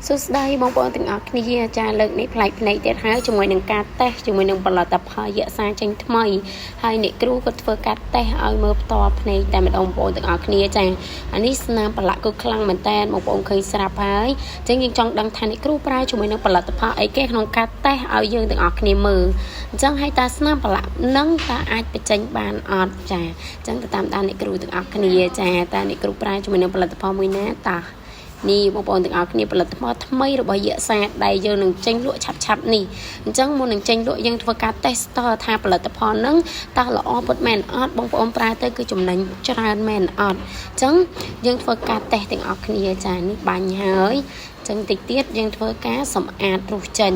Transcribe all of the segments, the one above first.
សួស្តីបងប្អូនទាំងអស់គ្នាចាលើកនេះប្លែកភ្នែកទៀតហើយជាមួយនឹងការតេស្តជាមួយនឹងផលិតផលយក្សាចេញថ្មីហើយអ្នកគ្រូក៏ធ្វើការតេស្តឲ្យមើលផ្ទាល់ភ្នែកតែម្ដងបងប្អូនទាំងអស់គ្នាចាអានេះស្នាមប្រឡាក់គឺខ្លាំងមែនតើបងប្អូនឃើញស្រាប់ហើយអញ្ចឹងយើងចង់ដឹងថាអ្នកគ្រូប្រើជាមួយនឹងផលិតផលអីគេក្នុងការតេស្តឲ្យយើងទាំងអស់គ្នាមើលអញ្ចឹងហើយតើស្នាមប្រឡាក់នឹងតើអាចបញ្ចេញបានអត់ចាអញ្ចឹងទៅតាមដានអ្នកគ្រូទាំងអស់គ្នាចាតើអ្នកគ្រូប្រើជាមួយនឹងផលិតផលមួយណាតើនេះបងប្អូនទាំងអស់គ្នាផលិតផលថ្មីរបស់យៈសាដែលយើងនឹងចេញលក់ឆាប់ឆាប់នេះអញ្ចឹងមុននឹងចេញលក់យើងធ្វើការ tester ថាផលិតផលហ្នឹងតើល្អពិតមែនអត់បងប្អូនប្រើទៅគឺចំណេញច្រើនមែនអត់អញ្ចឹងយើងធ្វើការតេស្តទាំងអស់គ្នាចានេះបាញ់ហើយចឹងតិចទៀតយើងធ្វើការសម្អាតរុះចេញ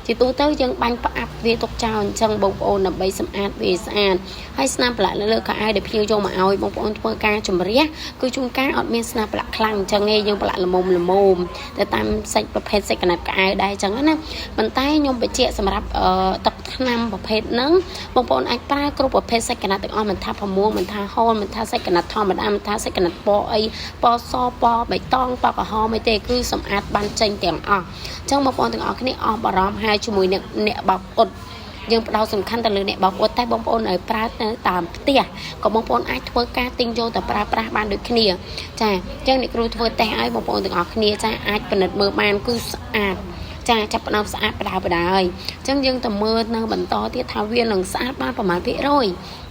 ជាទូទៅយើងបាញ់ផ្អាប់វាទុកចោលអញ្ចឹងបងប្អូនដើម្បីសម្អាតវាស្អាតហើយស្នាមប្រឡាក់នៅលើខោអាវដែលភ្ញៀវយកមកឲ្យបងប្អូនធ្វើការជំរះគឺជួនកាលអត់មានស្នាមប្រឡាក់ខ្លាំងអញ្ចឹងឯងយើងប្រឡាក់ល្មមល្មមទៅតាមសាច់ប្រភេទសាច់កណាត់កៅអៅដែរអញ្ចឹងណាប៉ុន្តែខ្ញុំបញ្ជាក់សម្រាប់ទឹកថ្នាំប្រភេទហ្នឹងបងប្អូនអាចប្រើគ្រប់ប្រភេទសាច់កណាត់ទាំងអស់មិនថាប្រមួងមិនថាហូលមិនថាសាច់កណាត់ធម្មតាមិនថាសាច់កណាត់ពណ៌អីពណ៌សពណ៌បៃតងពណ៌ក្រហមអីទេគឺសម្អាតបានចេញទាំងអស់អញ្ចឹងបងប្អូនទាំងអស់គ្នាអស់បារម្ភហើយជាមួយនឹងអ្នកបោកអ៊ុតយើងផ្ដោតសំខាន់ទៅលើអ្នកបោកអ៊ុតតែបងប្អូនឲ្យប្រើនៅតាមផ្ទះក៏បងប្អូនអាចធ្វើការទិញយកទៅប្រើប្រាស់បានដូចគ្នាចាអញ្ចឹងអ្នកគ្រូធ្វើតេស្តឲ្យបងប្អូនទាំងអស់គ្នាចាអាចពិនិត្យមើលបានគឺស្អាតចាចាប់ផ្ដើមស្អាតបដាបដាហើយអញ្ចឹងយើងទៅមើលនៅបន្តទៀតថាវានឹងស្អាតបានប្រមាណភាគរយ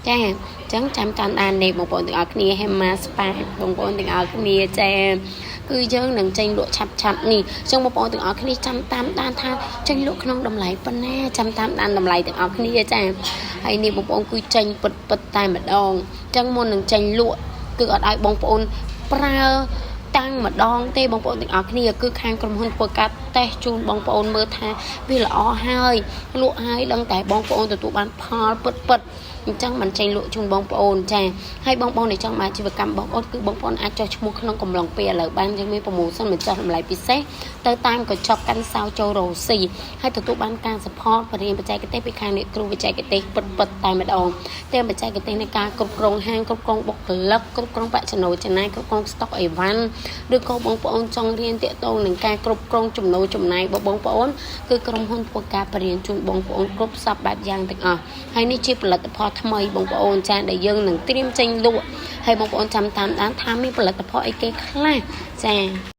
ចាអញ្ចឹងចាំតាមដាននេះបងប្អូនទាំងអស់គ្នា Hema Spa បងប្អូនទាំងអស់គ្នាចាគឺយើងនឹងចេញលក់ឆាប់ឆាប់នេះអញ្ចឹងបងប្អូនទាំងអស់គ្នាចាំតាមដានថាចេញលក់ក្នុងតម្លៃប៉ុណ្ណាចាំតាមដានតម្លៃទាំងអស់គ្នាចាហើយនេះបងប្អូនគឺចេញពិតពិតតែម្ដងអញ្ចឹងមុននឹងចេញលក់គឺអត់ឲ្យបងប្អូនប្រើតាំងម្ដងទេបងប្អូនទាំងអស់គ្នាគឺខាងក្រុមហ៊ុនធ្វើការតេស្តជូនបងប្អូនមើលថាវាល្អហើយលក់ហើយដឹងតែបងប្អូនទទួលបានផលពិតពិតអញ្ចឹងមិនចេញលក់ជូនបងប្អូនចាហើយបងប្អូនដែលចង់បានអាជីវកម្មបងប្អូនគឺបងប្អូនអាចចុះឈ្មោះក្នុងកំឡុងពេលឥឡូវបានយើងមាន promotion បញ្ចុះតម្លៃពិសេសទៅតាមកញ្ចប់កាន់សោចូលរ៉ូស៊ីហើយទទួលបានការ support បរិញ្ញាបច្ចេកទេសពីខាងអ្នកគ្រូបច្ចេកទេសពិតពិតតែម្ដងទាំងបច្ចេកទេសនៃការគ្រប់គ្រងហាងគ្រប់គ្រងបុគ្គលិកគ្រប់គ្រងប្រាក់ចំណូលចំណាយគ្រប់គ្រង stock អីវ៉ាន់ឬក៏បងប្អូនចង់រៀនទាក់ទងនឹងការគ្រប់គ្រងចំណូលចំណាយរបស់បងប្អូនគឺក្រុមហ៊ុនធ្វើការបរៀនជូនបងប្អូនគ្រប់សពបែបយ៉ាងទាំងអស់ហើយនេះជាផលិតផលថ្មីបងប្អូនចាដែលយើងនឹងត្រៀមចេញលក់ហើយបងប្អូនចាំតាមដានថាមានផលិតផលអីគេខ្លះចា។